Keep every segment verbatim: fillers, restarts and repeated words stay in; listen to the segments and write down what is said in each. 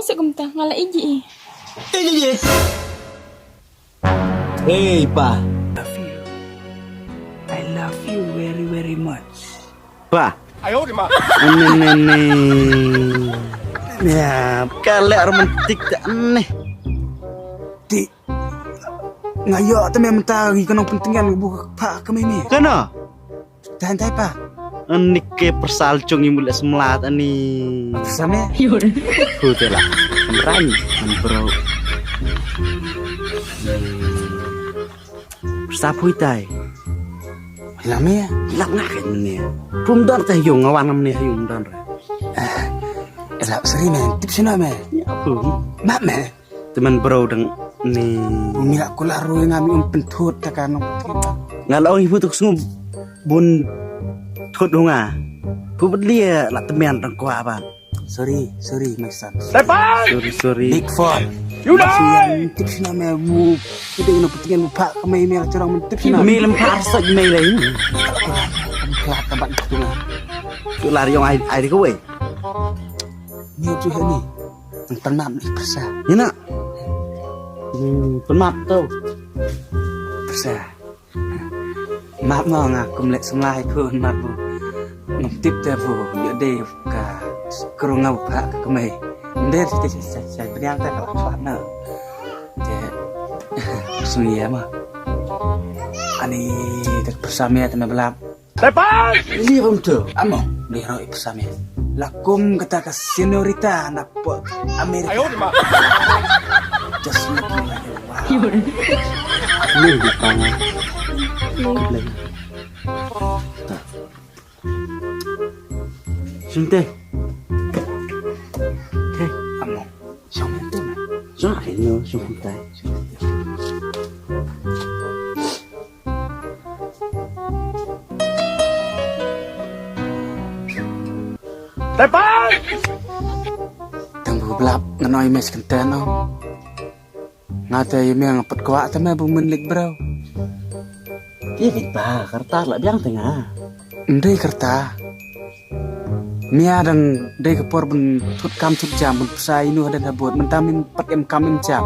Sik kumta nga la iji i. Iji iji. Hey pa. Love you. I love you very very much. Pa. Ayo di ma. Ni ni ni. Ya, kale romantik ta ni. Ti. Nga ïoh te me mynta ngi ka nongpyntngen bu pha ka mei mei. Kano? Tang tai pa. Ani ke persal chung i mulet semlat ani. Sama. Hu te la. Kamrang, kan bro. Persap hui tai. Lam ya. Lap ngah kan ni. Pum don tai yung awan ni yung don. Lap seri me. Tip sino me. Ya pum. Map me. Teman bro dang ni. Bumi la kula rui ngam um penthut ta kan. Nga la ong ibu tuk sngum bun thut hunga. Pu bedli la teman dang kwa ba. Sorry, sorry my son. Sorry, sorry. Big fault. You die. Tip sina me bu. Kita ina petingan bu pak kemai me la cerang men tip sina. Me lem par sa me lai. Kula kula kula tabat tu. Tu lari yang ai ai ko wei. Ni tu ni. Tang tang nam ni persa. Ni nak. Hmm, penmat tu. Persa. Map no nga kum lek semlai pun map bu. Ngam tip te bu. Yo de ka. Kerung ngau pak kemai. Nder si si si si pediang te kalau kuat no. Te. Sui ya ma. Ani te persa me te me belap. Tepat! Li bam tu. Amo, li roi pesami. Lakum kata ka senorita na pok Amerika. Ayo di ma. Just looking like a wow. Ni di pang. Sinte. Hey, amo. Song te ma. Song ai no, song te. Tepat! Tang bu blap ngan oi mes kenten ong. Nga te i meng pat kwah te me bu men lik bro. Ye kit ba kerta la biang te nga. Ndei kerta. Mia dang dei ka por ban thut kam thut jam ban psa inu hadan habud mynta mim pat em kam em jam.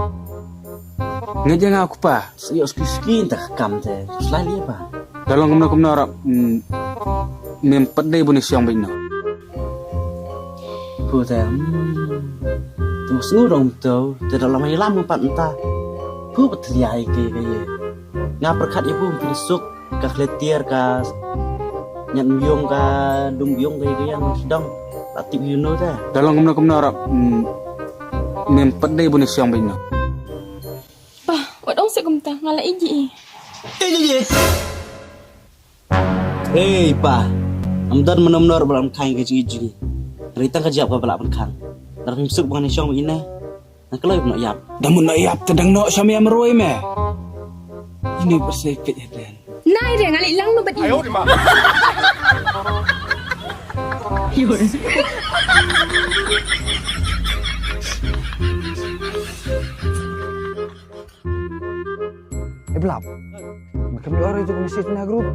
Nga jang aku pa. Sio ski ski ta kam te. Slai li pa. Dalong kumno kumno rap. Mim pat dei bun siang baino. Pu te. Tu sngu dong tu. Te dalam ai lam pat enta. Pu pat liai ke ke ye. Nga perkat ye pu pin suk. Ka khletir ka nyat myung ka dum yung ka ka yang sedang la tip you know ta. Dalong kumno kumno rap. Mem pat dei bun siang baino. Pa, wat ong se kumta nga la iji. Iji iji. Hey pa. Am dan mano mano rap lam khang ka jigi jigi. Ritang ka jap ka bala ban khang. Dar pim suk bang ni siang baino. Nang kloi noh ïap. Dang mun noh ïap te dang noh sha me marwei me. Ini bersepit ya dan. Nai dia ngali lang no badi. Ayo di ma. Eh, Blap. Kam ïoh rai tu ka message na group.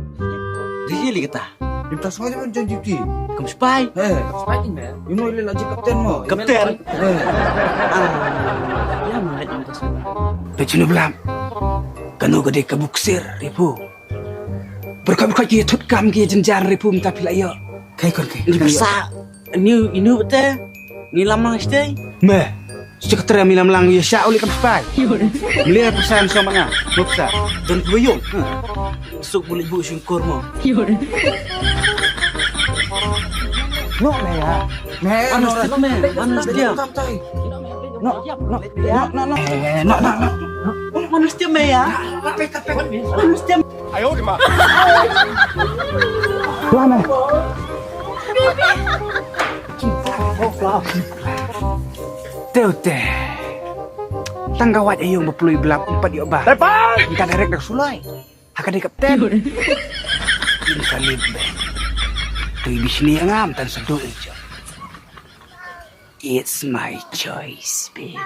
Ri li kata. Dim tas ngai ban jon jiti. Kam spy. Eh, kam spy ni me. Imo le la ji kapten mo. Kapten. Eh. Ah. Ya ma dim tas. Pe chinu Blap. Kanu ka dei ka buksir ripu. Berkat berkat ki thut kam ki jenjar ripu minta pila ïoh. Kai kon kai. Ni pisa. Inu, inu bete. Ni lamang shtei. Me. Secretary mi lamlang ya sha uli kam spy. Mele pesan sama nga. Buksa. Dan buyung. Suk buli bu singkur mo. No me ya. Me. Anu stia me. Anu stia. No, no, no. Eh, no, no, no. Anu stia me ya. Anu stia. Ayo di ma. Lama. Teu te. Tang ka wad ayung ba plui Blap empat ïoh ba. Tepat. Engka direct dak sulai. Haka dei kapten. Infalib be. Tui bisni ngam tan sedu ijo. It's my choice, baby.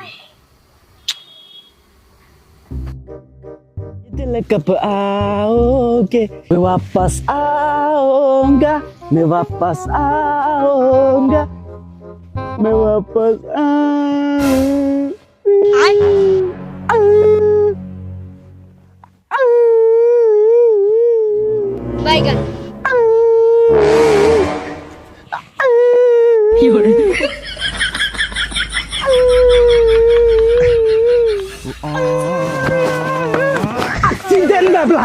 Ye dil kap aoge, main wapas aunga, main wapas aunga, main wapas aunga. Bye, guys. Accident dah pula.